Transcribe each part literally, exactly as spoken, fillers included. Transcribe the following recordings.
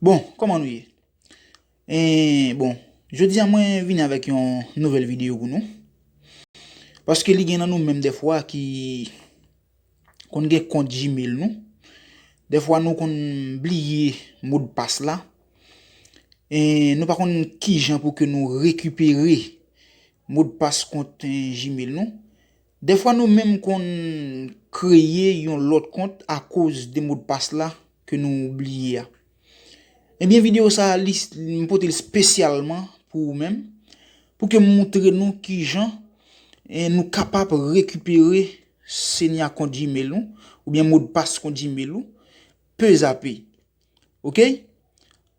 Bon, kòman nou ye? E, bon, jodi a mwen vini avèk yon nouvèl videyo pou nou. Paske li gen nan nou menm dèfwa ki konn gen kont Gmail nou. Dèfwa nou konn bliye modpas la. E nou pa konn kijan pou ke nou rekipere modpas kont, e, Gmail nou. Dèfwa nou menm konn kreye yon lòt kont akoz de modpas la ke nou bliye a. Ebyen, videyo sa a, li, m pote l espesyalman pou ou menm, pou ke m moutre nou kijan, e, nou kapab rekipere senya kont Gmail nou, oubyen modpas kont Gmail ou, pezape. Oke?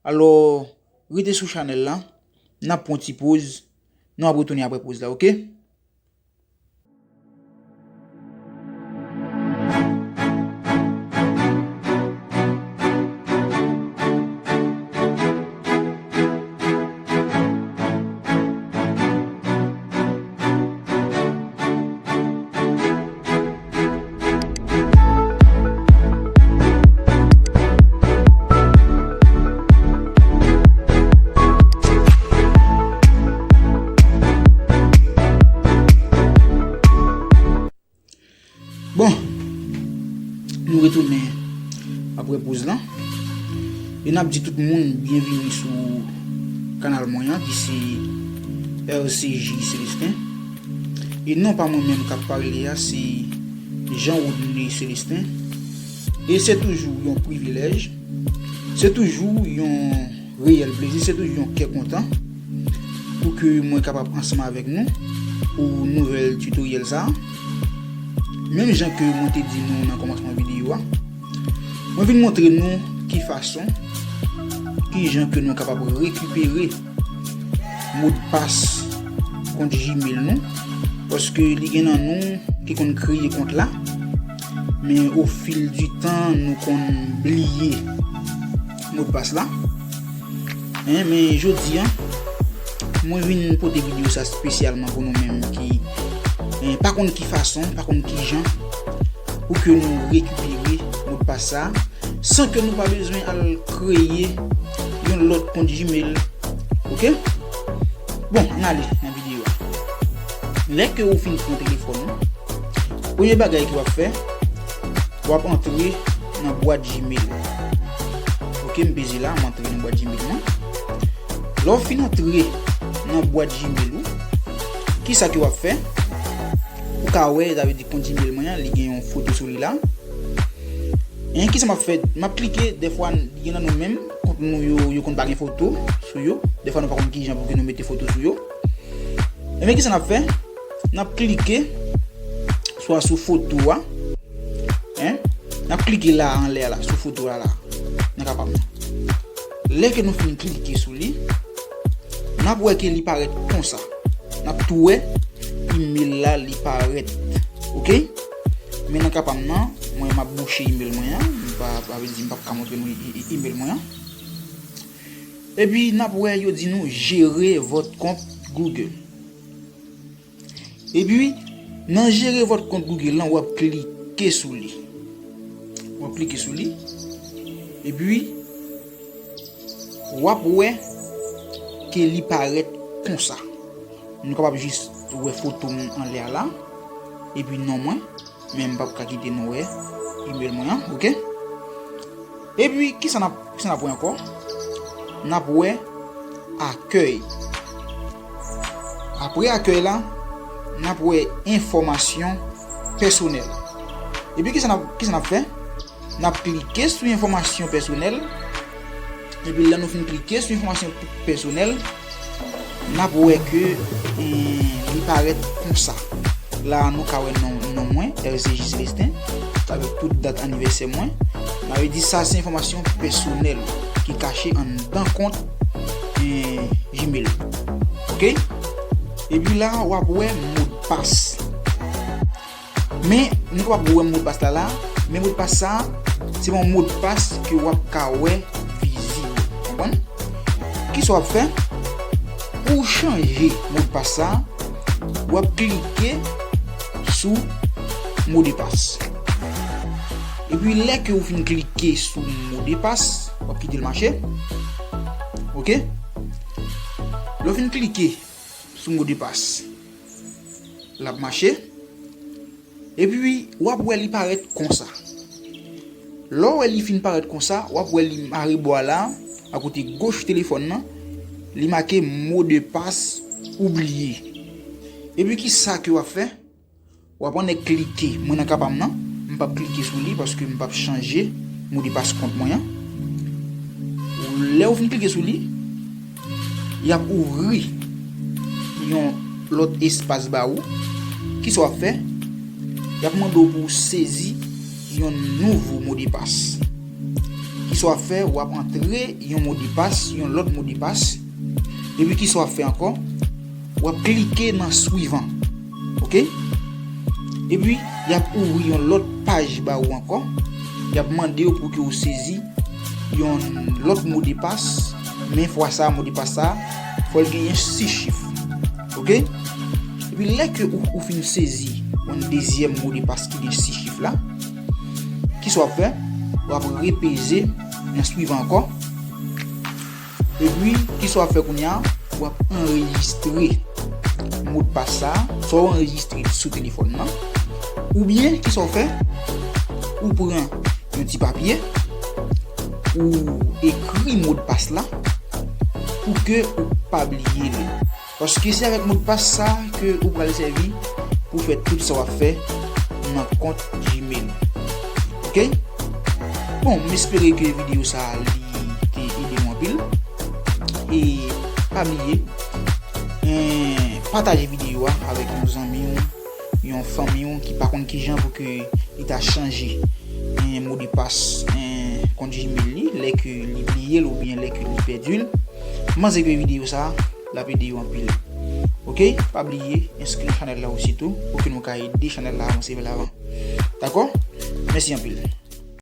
Alò, rete sou chanèl la, n ap pran ti poz, nou ap retounen apre poz la, oke? Bon, nou retounen apre poz lan. E n ap di tout moun byenvini sou kanal mwen an, ki se R C J Celestin. E non pa mwen menm k ap pale a, se Jean Rodney Celestin. E se toujou yon privilèj, se toujou yon reyèl plezi, se toujou yon kè kontan pou ke mwen kapab ansanm avèk nou pou nouvèl tutoriel sa a. Menm jan ke mwen te di nou nan kòmansman videyo a, mwen vin montre nou ki fason, ki jan ke nou kapab rekipere modpas kont Gmail nou, paske li gen nan nou ki konn kreye kont la, men o fil di tan, nou konn bliye modpas la. Hein, men jodi a, mwen vin pote videyo sa espesyalman pou nou menm ki, hein, pa konn ki fason, pa konn ki jan pou ke nou rekipere modpas sa, san ke nou pa bezwen al kreye yon lòt kont Gmail. Oke? Bon, n ale nan videyo a. Lè ke ou fin pran telefòn ou, premye bagay ke w ap fè, w ap antre nan bwat Gmail ou. Oke, m peze la, m antre nan bwat Gmail mwen. Lè w fin antre nan bwat Gmail ou, kisa ke w ap fè? Ou ka wè, sa vle di kont Gmail mwen an, li gen yon foto sou li la. Hein, kisa m ap fè? M ap klike, dèfwa, gen nan nou menm, kont nou yo, yo konn pa gen foto sou yo. Dèfwa, nou pa konn kijan pou ke nou mete foto sou yo. Ebyen, kisa n ap fè? N ap klike swa sou foto a. Hein? N ap klike la anlè a la, sou foto a la. Nan kapab nan. Lè ke nou fin klike sou li, n ap wè ke li parèt konsa. N ap tou wè email la, li parèt. Oke? Men nan ka pa m nan, mwen m ap bouche email mwen an. M pa, sa vle di m p ap ka montre nou e, e, email mwen an. Epi n ap wè yo di nou gérer votre compte Google. Epi nan gérer votre compte Google lan, w ap klike sou li. W ap klike sou li. Epi w ap wè ke li parèt konsa. Nou kapab jis wè foto m anlè a la. Epi non mwen. Men m p ap ka kite nou wè email mwen an, oke? Epi, kisa n ap, kisa n ap wè ankò? N ap wè akèy. Apre akèy la, n ap wè enfòmasyon pèsonèl. Epi, kisa n ap, kisa n ap fè? N ap klike sou enfòmasyon pèsonèl. Epi lè nou fin klike sou enfòmasyon pèsonèl, n ap wè ke, eh, li parèt konsa. La a, nou ka wè non, non mwen, R C J Celestin, avèk tout dat anivèsè mwen. Sa vle di sa se enfòmasyon pèsonèl ki kache anndan kont, eh, Gmail. Oke? Epi la a, w ap wè modpas. Men, nou kapab wè modpas la la, men modpas sa, se yon modpas ke w ap ka wè vizib. Konprann? Kisa w ap fè? Pou w chanje modpas sa, w ap klike sou modepas. Epi, lè ke w fin klike sou modepas, w kite l mache. Oke? Lè w fin klike sou mo de pas, l ap mache. Epi, w ap wè li parèt konsa. Lè w wè li fin parèt konsa, w ap wè li arebò a la, akote goch telefòn nan, li make mo de pas oubliye. Epi, ki sa ke w ap fè? W ap annik klike. Mwen nan ka pa m nan, m p ap klike sou li paske m p ap chanje mo de pas kont mwen an. Lè w fin klike sou li, y ap ouvri yon lòt espas ba ou. Kisa w ap fè? Y ap mande w pou w sezi yon nouvo mo de pas. Kisa w ap fè? W ap antre yon mo de pas, yon lòt mo de pas. Epi kisa w ap fè ankò? W ap klike nan swivan. Oke? Epi, y ap ouvri yon lòt paj ba ou ankò. Y ap mande w pou ke w sezi yon lòt mo de pas, men fwa sa a, mo de pas sa a, fò l genyen sis chif. Oke? Epi, lè ke ou, ou fin sezi yon dezyèm mo de pas ki gen sis chif la, kisa w ap fè? W ap repeze nan swivan ankò. Epi, kisa w ap fè kounye a? W ap anrejistre modpas sa a, swa w anrejistre l sou telefòn nan. Oubyen, kisa w fè? Ou pran yon ti papye, ou ekri modpas la pou ke ou pa bliye l. Paske se avèk modpas sa a ke ou pral sèvi pou fè tout sa w ap fè nan kont Gmail. Oke? Bon, m espere ke videyo sa a li te ede w anpil. E pa bliye, en, pataje videyo a avèk yon zanmi w, yon fanmi w ki pa konn kijan pou ke li ta chanje, en, mo de pas, en, kont Gmail li, lè ke li bliye l oubyen lè ke li pèdi l. M panse ke videyo sa a, l ap ede yo anpil. Oke? Pa bliye enskri nan chanèl la ositou pou ke nou ka ede chanèl la avanse vè lavan. Dakò? Mèsi anpil.